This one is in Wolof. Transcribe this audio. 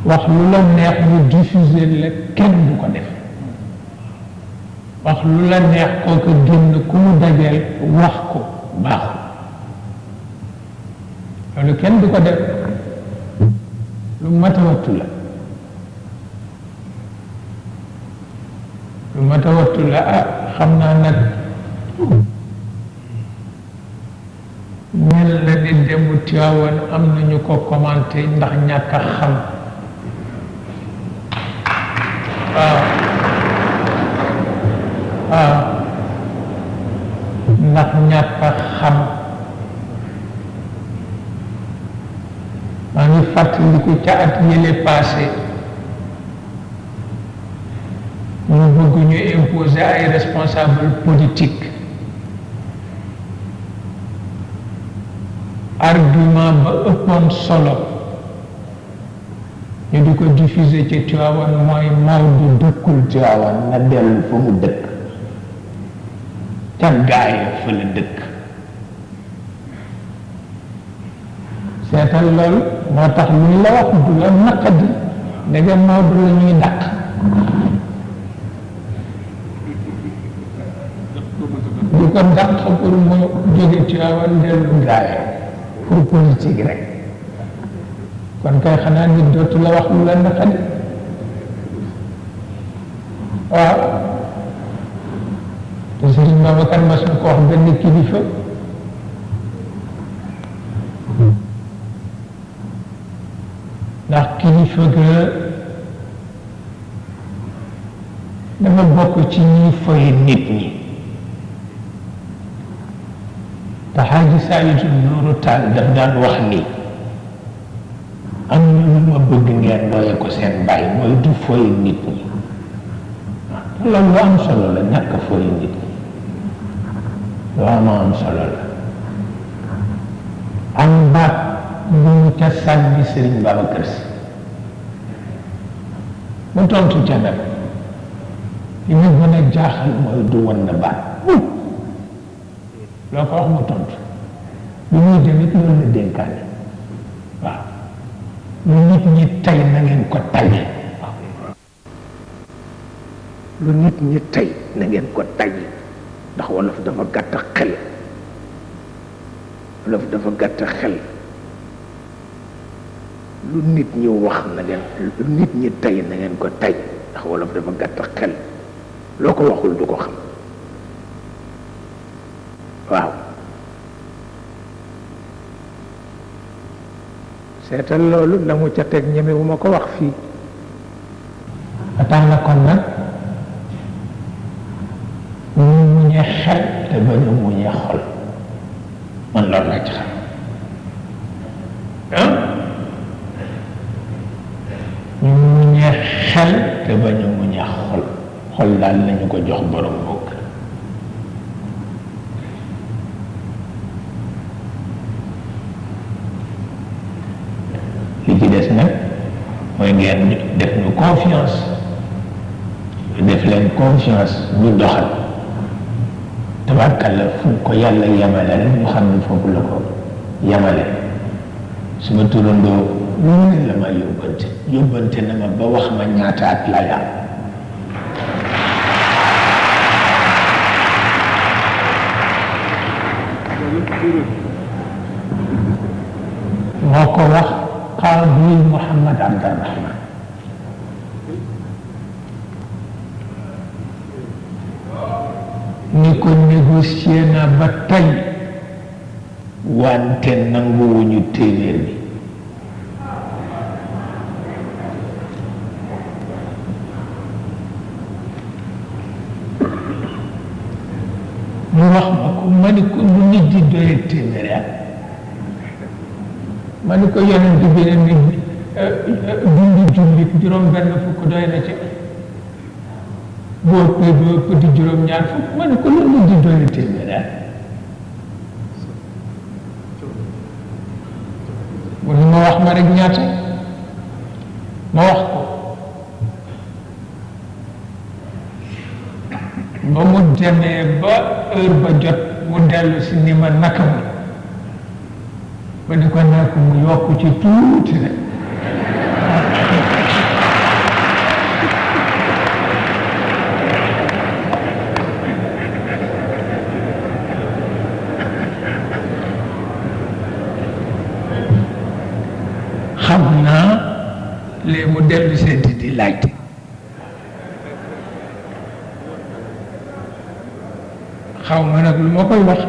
wax lu la neex ñu diffuser la kenn du ko def wax lu la neex kooku génn ku mu dajeel wax ko baaxul loolu kenn du ko def lu mat a wattu la lu mat a wattu la ah xam naa nag mel na ni demu Tiwaawan am nañu ko commenté ndax ñàkk a xam waaw waaw ndax ñàkk a xam maa ngi fàttaliku ca at yële passé ñu bëgg ñu imposer ay responsable politique argument ba ëppoon solo ñu di ko diffuser ci Tiwaawan mooy Maodo dëkkul Tiwaawan na dellu fa mu dëkk ca gaaya fa la dëkk seetal loolu moo tax luñ la wax du la naqadi ndege Maodo la ñuy dàq du ko dàq pour mu jóge Tiwaawan dellu gaaya pour politique rek kon kay xanaa nit dootu la wax lu la naqadi waaw te Sëriñ Babacar mas na ko wax benn kilifa ndax kilifa ga dafa bokk ci ñiy foye nit ñi te Xaaji Saydu Nuuru Taal daf daan wax ni am na lu ma bëgg ngeen doye ko seen bàyyi mooy du foye nit ñi loolu lu am solo la ñàkk foye nit ñi lu am solo la am baat bu ñu ca sànni Sëriñ Babacar Si mu tontu ca nag li ñu gën a jaaxal mooy du wan na baat loo ko wax mu tontu lu ñuy demit loolu la dénkaane waaw lu nit ñi tey na ngeen ko taye lu nit ñi tey na ngeen ko taye ndax wolof dafa gàtt xel wolof dafa gàtt xel lu nit ñi wax na ngeen lu nit ñi tey na ngeen ko tey ndax wolof dafa gàtt xel loo ko waxul du ko xam waaw seetal loolu la mu ca teg ñeme bu ma ko wax fii ba tax na kon nag ñu muñee xel te ba ñu muñee xol man loolu la ci xam ñu muñee xel te ba ñu muñee xol xol daal nañu ko jox borom bokk li ci des nag mooy ngeen def ñu confiance def leen confiance ñu doxal tabarkalla fu ko yàlla yemale rek ñu xam ne foofu la ko yemale suma turandoo lu mu ne la ma yóbbante na ma ba wax ma ñaata at lay am moo ko wax Qaadi Muhammad Abdurahman ni ko négocier na ba tey wante nanguwuñu téeméer bi mu wax ma ko ma ni ko lu nit di doye téeméeri at ma ni ko yonent bi ne nit dundu jullit juróom benn fukk doy na ci boo ëppee boo ëpp di juróom ñaar fukk ma ni ko lu nit di doye téeméeri at mu ni ma wax ma rek ñaata ma wax ko ba mu demee ba heure ba jot mu dellu si ni ma naka mu ba di ko nekk mu yokk ci tuuti rek léegi mu dellu seeti di laajte xaw ma nag lu ma koy wax